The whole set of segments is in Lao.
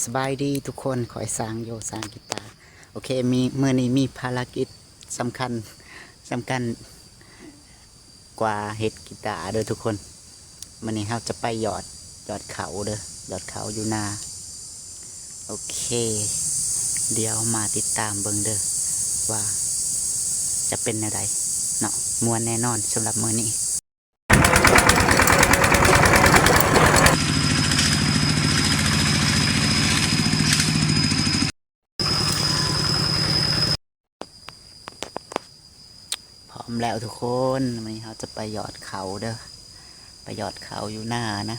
ສະບາຍດີທຸກຄົນ ຂ້ອຍຊ່າງໂຢ ຊ່າງກີຕາ. ໂອເຄ ມີ ມື້ນີ້ມີພາລະກິດສຳຄັນ ສຳຄັນກວ່າເຮັດກີຕາເດີທຸກຄົນ. ມື້ນີ້ເຮົາຈະໄປຢອດ ຢອດເຂົ້າເດີ ຢອດເຂົ້າຢູ່ນາ. ໂອເຄ ດຽວມາຕິດຕາມເບິ່ງເດີວ່າຈະເປັນແນວໃດເນາະ. ມ່ວນແນ່ນອນສຳລັບມື້ນີ້. ພ້ອມແລ້ວທຸກຄົນ ມື້ນີ້ເຮົາຈະໄປຢອດເຂົ້າເດີ ໄປຢອດເຂົ້າຢູ່ນານະ.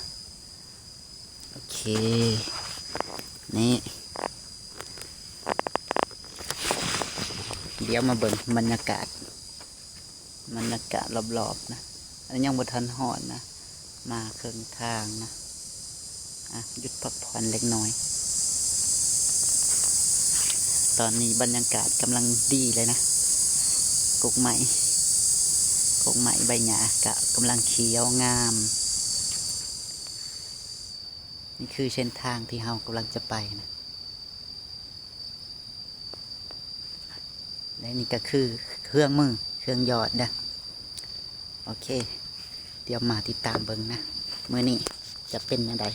ໂອເຄ ນີ້ ດຽວມາເບິ່ງບັນຍາກາດ ບັນຍາກາດລອບໆນະ. ອັນນີ້ຍັງບໍ່ທັນຮອດນະ ມາເຄິ່ງທາງນະ. ອ່ະ ຢຸດພັກຜ່ອນເລັກນ້ອຍ. ຕອນນີ້ບັນຍາກາດກຳລັງດີເລີຍນະ ກົກໄມ້ ກົກໄມ້ໃບຫຍ້າກະກຳລັງຂຽວງາມ. ນີ້ຄືເສັ້ນທາງທີ່ເຮົາກຳລັງຈະໄປນະ ແລະນີ້ກະຄືເຄື່ອງມື ເຄື່ອງຢອດເດີ. ໂອເຄ ດຽວມາຕິດຕາມເບິ່ງນະ ມື້ນີ້ຈະເປັນແນວໃດ.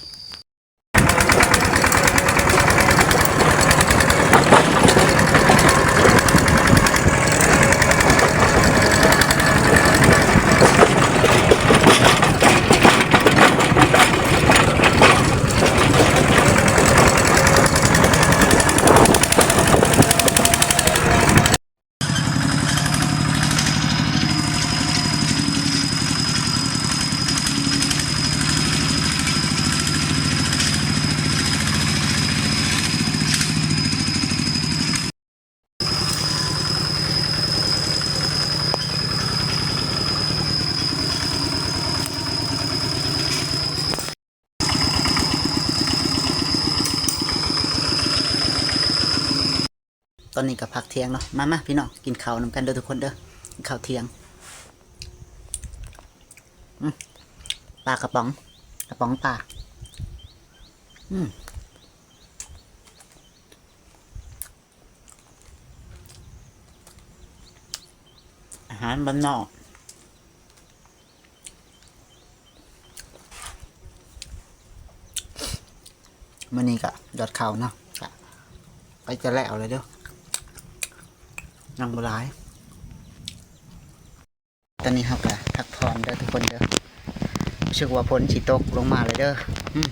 ຕອນນີ້ກໍພັກທ່ຽງເນາະ. ມາໆ ພີ່ນ້ອງ ກິນເຂົ້ານຳກັນເດີທຸກຄົນເດີ ກິນເຂົ້າທ່ຽງ. ອືມ ປາກະປ໋ອງ ກະປ໋ອງປາ ອືມ. ອາຫານບ້ານນອກ ມື້ນີ້ກະຢອດເຂົ້າເນາະ ກະໃກ້ຈະແລ້ວແລ້ວເດີ ຍັງບໍ່ຫຼາຍ. ຕອນນີ້ເຮົາກະພັກຜ່ອນເດີທຸກຄົນເດີ ຮູ້ສຶກວ່າຝົນຊິຕົກລົງມາເລີຍເດີ. ອືມ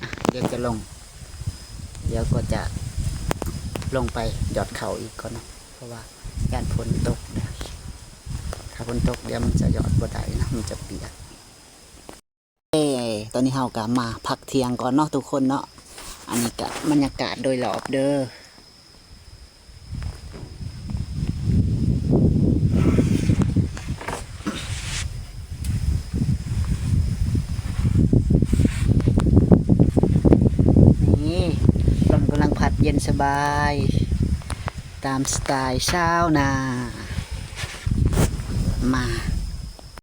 ອ່ະ ດຽວຈະລົງ ດຽວກໍຈະລົງໄປຢອດເຂົ້າອີກກ່ອນເນາະ ເພາະວ່າຢ້ານຝົນຕົກເດີ ຖ້າຝົນຕົກດຽວມັນຈະຢອດບໍ່ໄດ້ນະ ມັນຈະປຽກ. ເອີ ຕອນນີ້ເຮົາກະມາພັກທ່ຽງກ່ອນເນາະທຸກຄົນເນາະ. ອັນນີ້ກະບັນຍາກາດໂດຍລອບເດີ ນີ້ ລົມກຳລັງພັດເຢັນສະບາຍ ຕາມສະໄຕລ໌ຊາວນາ. ມາ